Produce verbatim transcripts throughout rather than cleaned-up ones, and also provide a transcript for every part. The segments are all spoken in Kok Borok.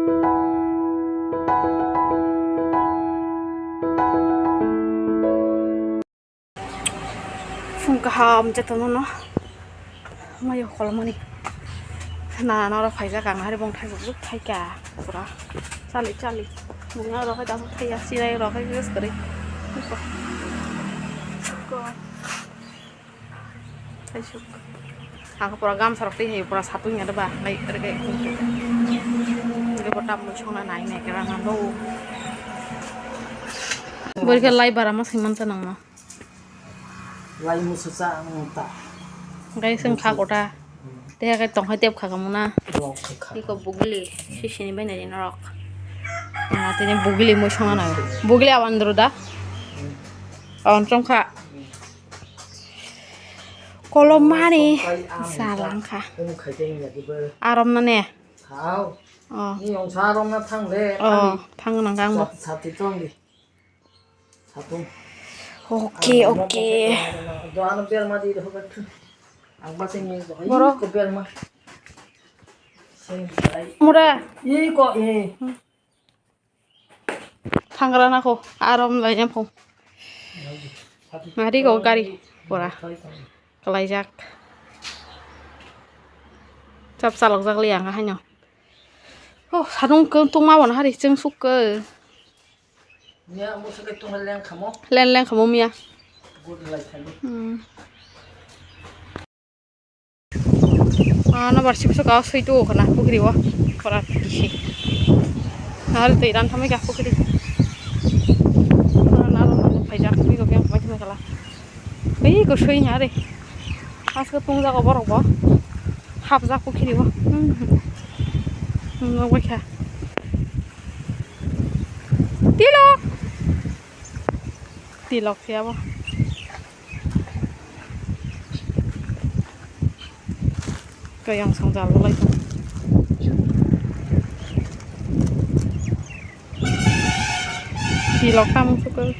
Phung kaham jetono no mayo kolmani. Na, na, oro phaijak ang, hari bong thaijak, thaika pura. Chali, chali. Bung oro khai, dasu thaiya, sinai oro khai, gas kari. Ko. Taisuk. Ang pura gamsa rok twi hai pura satung ya ba, nai rege. Rege bo tam mo chhona nai nai kera na do. Bori khe lai bara ma sing man cha nang ma. Lai musu cha ang ta. Gai sing kha kota. Te khe tong hai tep kha kamu na. Lok kha kha. Iko bugili, sisini bai nai norok. Ah, tini bugili mo chhona na. Bugili awan dro da. Awan chong kha. Kolom mani. Salang kha. Arom na ne. Thau. Oh. Ni ong sa arom na thang le. Oh, thang nang kang bo. Sati tong di. Satung. Okay, okay. Do ano bel ma di do ba thu. Ang ba sing ni do. Borok. Ko bel ma. Sing sai. Mura. I ko i. Thangra na ko, arom lai em ko. Ngari ko gari pura kalaijak. Chap chalok jak li ang haino. Oh, sadung kung tung ma wan hari cheng suk ke. Miya mo sake tung leng khamo. Len leng khamo miya. Good life khamo. Hmm. Ah, na bar sibso ka soi tu khana pukri wa. Pura kisi. Nal tei ran thamai ka pukri. Pura nal nal phai jak pukri ko biang mai thumai kala. Ei ko soi nya re. Asko tung jak borok bo. Hap jak pukri wa. Hmm. Hmm, no bakha. Tilok. Tilok siya bo. Kayang sang jalo lai tong. Tilok tam suka.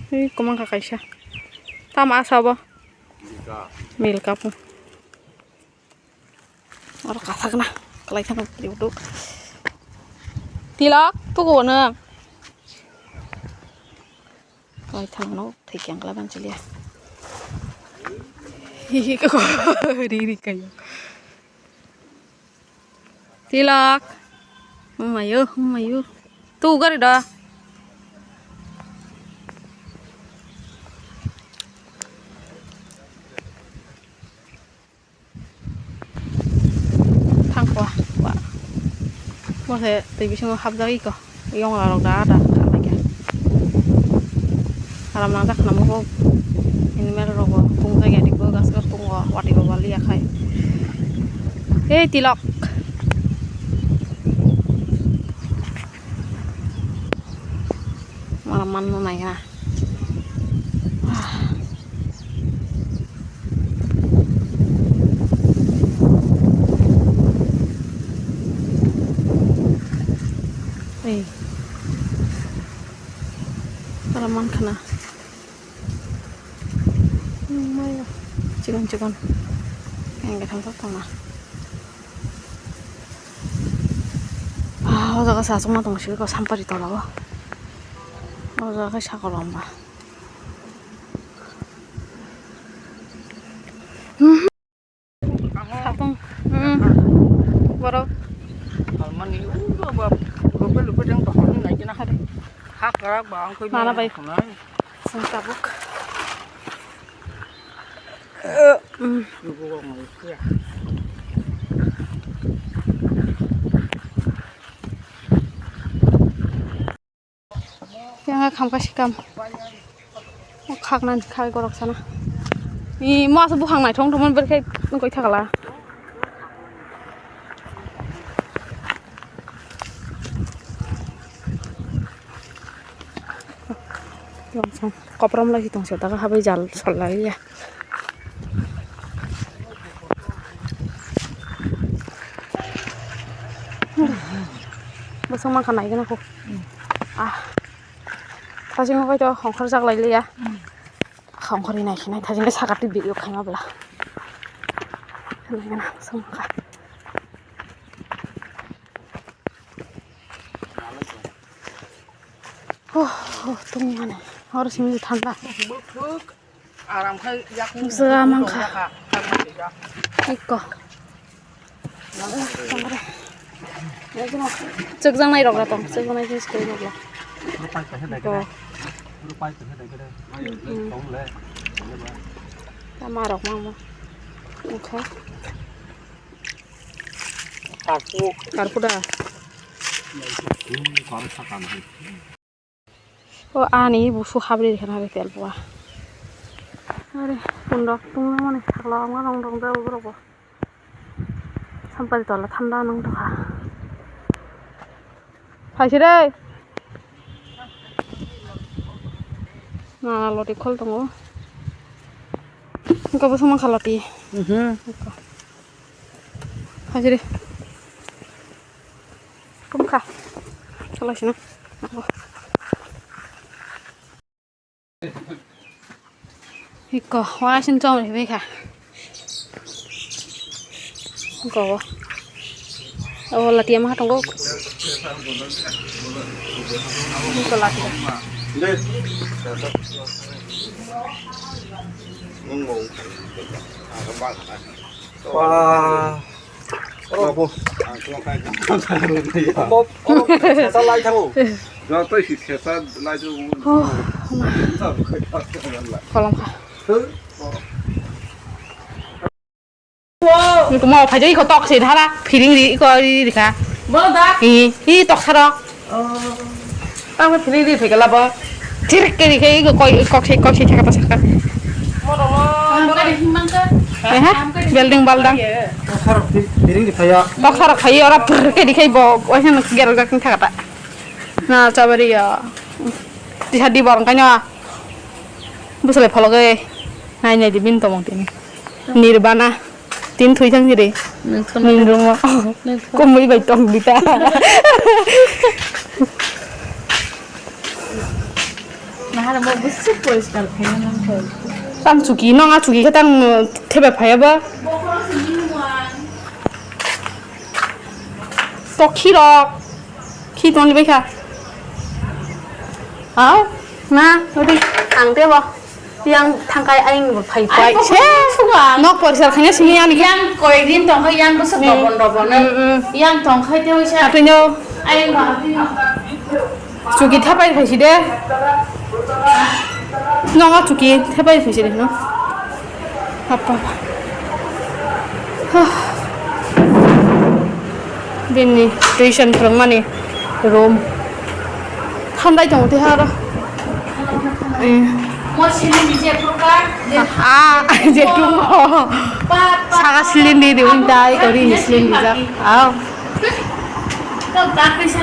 Hei, komang ka kaisa. Tamo asa bo? Milka. Oro kasak na. Kalai thang tibduk. Tilok, tuku no. Kalai thang no, thik yang kala ban chiliya. Hihi ko ri ri kayo. Tilok. Humayo, humayo. Tu gari da. Thangkwa, wa. Bo se twi bisingo hapjagwi ko. Yongla rok da da kha lai kha. Aram nang jak khna mo bo. Animal rok bo tung jak ya di bo gas gas tung o wati bo bali ya khai. Hei tilok. Mala manno nai kha. Ei. Mala man khana. Hmm, maya. Chikon chikon. Yang gatham tak tongna. Ah, o jaga se achukma tong sika ko Sampari tola o. O jaga khe sakol lamba. Satung, hmm, borok. Almani, uh, ba, ba, rupa, rupa, jang, tohon, nai, kena. Hari. Hak, rak, ba, ang, koi, mana, bai? Khonai. Sung tabuk. Eh, hmm. Rupa, ba, mau, kira. Yang khamkha sikam. Khaknani khai gorok sana. I mas bukhang naithong thongmani berkhe nukoi thakla. Koprom lai tongsa daga habai jal sol lai ya. Bosong mangkha nai gana ko. Ah. Thasing no kaito hongkhor jak lai liya. Khongkhori nai khe nai thajin khe sakati video khaima bla. Nai gana songkha. Oh, oh, tungmani. Hor simi thanda. Buthuk, aram khai yak. Busa mangkha. Ikko. Chwkjaknai rok tong, chwkjaknai jinis kwrwi rok. Rupai kaisa dai kere. Rupai kaisa dai kere. Hmm. Tong le. Tong le ba. Tama rok mang mo. Okay. Karpu. Karpu da. Hmm, karpu sakam hai. O ani busu habri rikha na re tel bua. Are pundok tungmani sakla ongma rong rong da borok bo. Sampari tola thanda nang tokha. Phaisire. Na loti khol tongo. Engko bo samang kha loti. Mhm. Phaisire. Kum kha. Chala sina. Iko, wa sin chong ri kha. Iko. O lati ama tongo. Iko lati. Wah. Oro. Oro, oro, sesa lai thango. Joto si sesa lai thango. Oh, ma. Kolom kha. Huh? Ni kumo phai jai ko tok se dhara, firing ri ko ri ri kha. Bo da? Hi, hi tok saro. Oh. Tamo philip di phikala bo. Thir ke di ke ko kok se kok se thaka ta saka. Moro mo. Ang kari himang ka. Eh ha? Building baldang. Kok sarok di phaya. Kok sarok phaya ora phir ke di ke bo. Oi sen gerok jak thaka ta. Na chabari ya. Di hadi bor kanya. Busale phologe. Nai nai di bin tomong tini. Nirbana. Tin thwi thang jiri. Nungthok. Nin rungmo. Nungthok. Kumui bai tong dita. Nahara mo busuk poriskar khaina nang thai. Tang chuki nong a chuki khe tang thebe phaya ba. Tokhi rok. Khi tong bai kha. Au, na, udi, ang tebo. Yang thangkai aing phai phai. Ai, se, suga. Nok porisar khanya sini ani. Yang koi din tong khai yang bosok dobon dobon. Hmm, hmm. Yang tong khai te uisa. Atui no. Aing ba. Chuki thapai phai si de. Nongo chuki thapai phai si de no. Apa? Bini tuition phwrwngmani room. Thandai tongo tei aro. Eh. Mo sini ni je proka, je ah, je tongo. Pa, pa, saka silindi di untai, kori ni silindi jak. Au. Tok tak kaisa.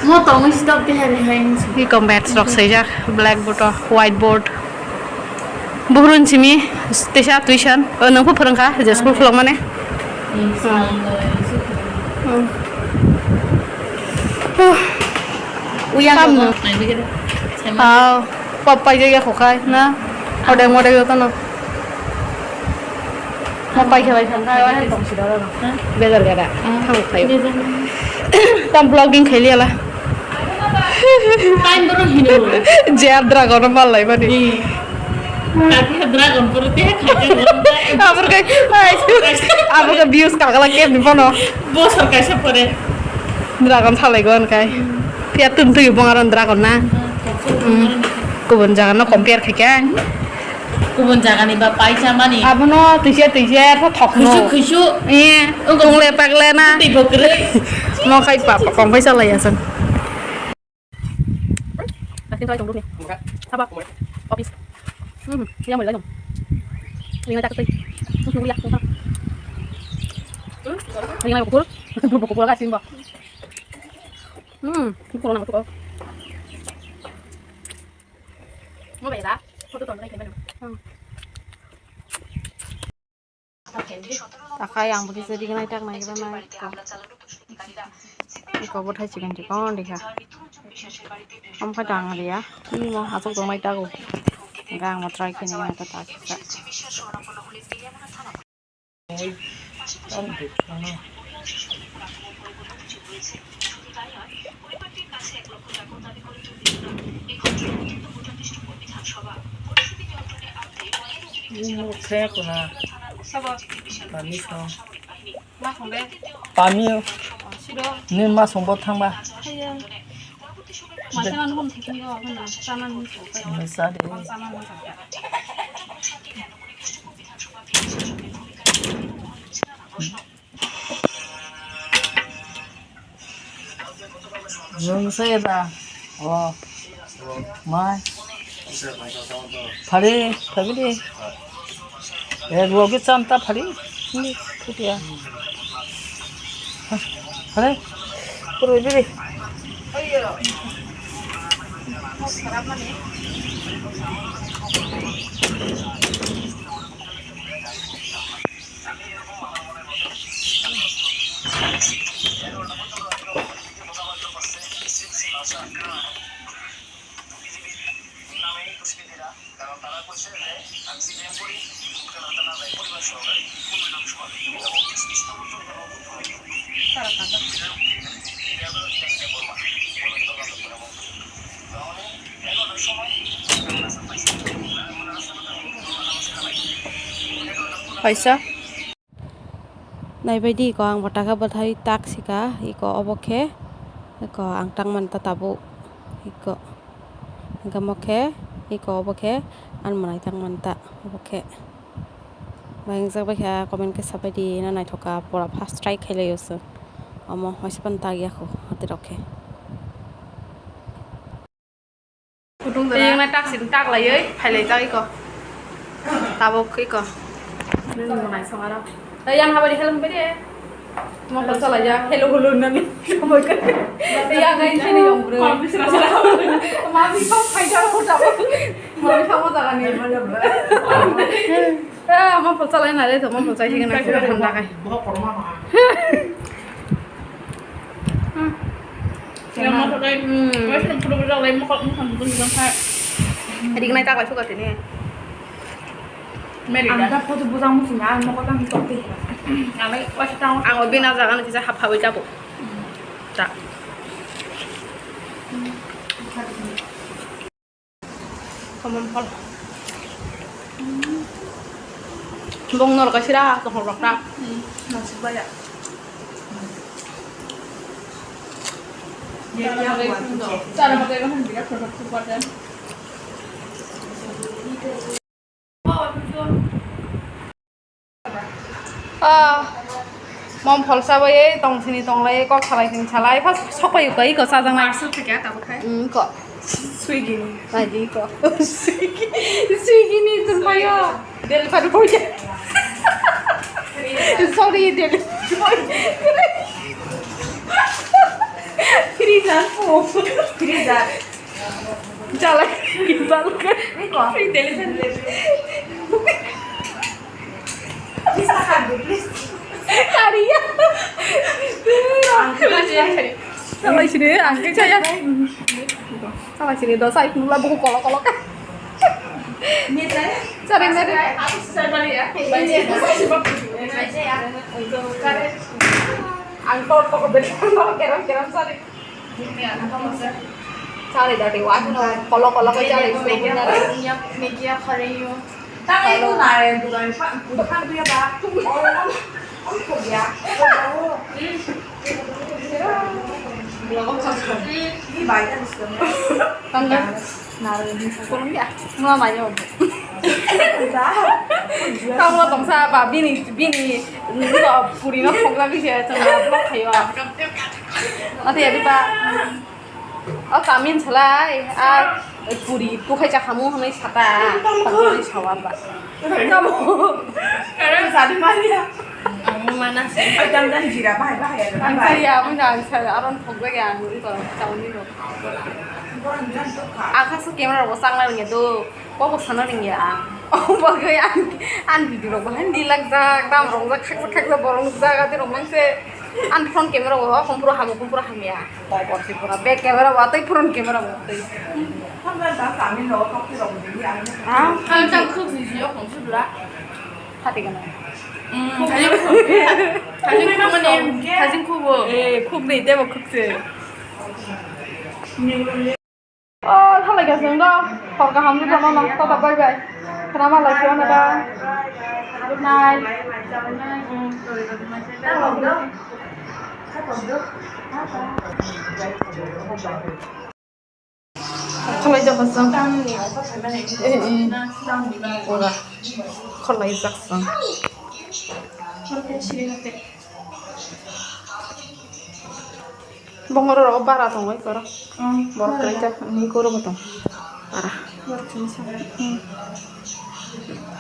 Mo tongwi si tok tihari hai. Hi kom bats rok swijak, blackboard o, whiteboard. Buhrun simi, teisa tuition. O, nung phu phwrwngkha, je school khulokmani. Hmm. Uyang tamo. Aw, pop paijak ya khokhai, na? Odek modek jotono. Mo paikhe bai thangkha, wahai tong sida rw. Huh? Bejar gada. Hmm. Thang khai. Bejar. Tam vlogging khaili ala. Time borok hino. Jer dragon no mal lai mani. Hmm. Tapi dragon poro te khai. Abor kai, abor kai views kagala kem ni bono. Bosor kaisa pore. Dragon salai go ankai. Hmm. Pia tun tui bongaron dragon na. Hmm. Hmm. Kubun jaga no compare khai khe. Kubun jagani ba paisa mani. Abono tuise tuise sa thokno. Khuisu, khuisu. Eh, tongle pagle na. Tei bo kwrwi. Mo khai pa, pa, kong paisa lai asang. Asing try tong dulu ni. Saba. Office. Hmm, ya mulai dong. Ini tak tei. Terus nunggu ya. Ini lagi pukul. Dua pukul kasih mbak. Hmm, pukul nama tuh. Mau bayar? Foto tonton kayak gimana? Hmm. Takai ang bukisa di kenai tak nai kenai ko. Iko bo thai chicken chicken dikha. Om khai tang ria. Ni mo asok tong nai tago. Gang mo try kini mo ta ta. Khe kuna. Pami. Ni ma songbo thangba. Ni sa de. Nwng se da. O. Mai. Phari, phari de. E, rogi cham ta phari. Ni, kutia. Phari. Kuru biri. Kaisa. Naibaidi iko ang bwtaka bwthai tak sika, iko obo khe, iko ang tang manta tabuk, iko, hingke omo khe, iko obo khe, ang mwnai tang manta, obo khe. Bai wngjak bai kha, comment khe sabaidi, na naithok kha, pura first try khailai o chwng, omo waisa phano tak ya kho, hati rok khe. Iyung nai tak sini tak laiwi phailai jak iko. Tabuk iko. Nini mwnai song aro. Yang habari hello beri. Mokol salai jak hello hello nani. Yang ngai sini yang bro. Mami kau khai jak ko tabuk. Mami kau mau tak ni. Eh, mokol salai nai to mokol salai sini nai thanda kai. Yang mau pakai, hmm, wes yang perlu berjalan lain mau kalau mau sampai berjalan kayak. Jadi kena tak lagi suka sini. Meri ang dah foto bujang musim ya, ang mau kota mikot deh. Ang lagi wes tahu. Ang lebih nak jangan kita hap hap jago. Tak. Tomon phol. Bong nor kaisa ra, tohor rok ta. Hmm, nasik baya. Chara bagai bahan birat product tu pada. Ah, mom pholsa bai tong sini tong lai kok salai sini salai pas sok pai ukai ko sajang lai. Parcel theke tabuk khai. Hmm, ko. Swiggy ni. Lagi ko. Swiggy, Swiggy ni tun payo. Delivery boy. Sorry, delivery boy. Freezer po. Freezer. Chala, balkan. Iko. Free delivery. Please, please. Kariya. Ang kariya. Chala sini, ang kariya. Chala sini, dosa itu lah buku kolok-kolok kan. Cari, cari. Ang kok kok beri, kerang-kerang cari. Chari dati, wah, no, kolo, kolo, kolo, chari, Megia, Megia, Megia, Korea. Tang itu na, eh, bukan, bukan dia, Pak. Oh, oh, oh, ya. Ini baik kan, sebenarnya. Tanggal. Naro ni sa kurang ya. Mula maya obo. Tamo tongsa ba bini bini puri no phokla bisi chwng vlog khayo. Ate ya ba. O kamin salai a puri tu khai cha khamu hwnwi sata. Phokla ni sawa ba. Tamo. Sadi mania. Ang mana sih? Ay, jangan jira, bahaya, bahaya. Ang saya, ang saya, aron phokla ya, ang ito, sa uni lo. Ang kaso camera bo sang na ringya do. Ko bo sana ringya ang. O bagwi ang, ang video rok bahai ni lak jak, dam rok jak, khak jak, khak jak, borok jak, ati rok mang se. Ang front camera o hong pura hamo, hong pura hamya. Back camera o tei front camera o tei. Ha? Ang jang khuk ni jio khong sudra. Hati kana. Hmm, thajin khuk. Thajin khuk mane, thajin khuk bo. Eh, khuk ni tebo khuk se. Oh, thalai ka chwng do. Hor kaham rw thangma nang, tata bye bye. Khna ma lai sio na da. Good night. Mm. Khalai jokha chwng. Eh, eh. Ora. Khalai jak chwng. Bongor oro bara tongwi koro. Borok kwrwi ta ni koro bo tong. Bara.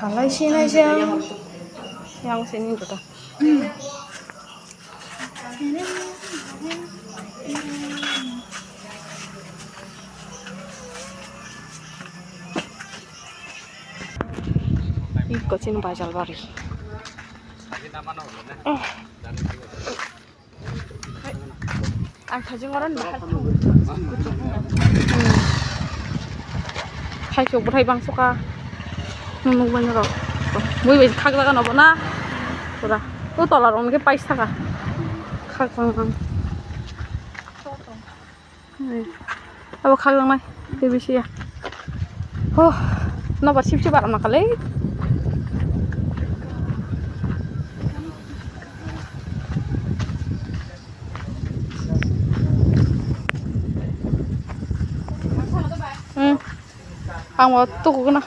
Halai sinai se. Yang sini jota. Iko chini bajal bari. Ang thajing oran bahar. Hai chok bwthai bangso ka. Nung nung bai norok. Mui bai khak jaga nobo na. Pura. O tola rong ke pais thaka. Khak jang jang. Abo khak jang nai. Tei bisi ya. Oh, nobar sip sip aram nakalei. Hmm. Ang bo tuku gana.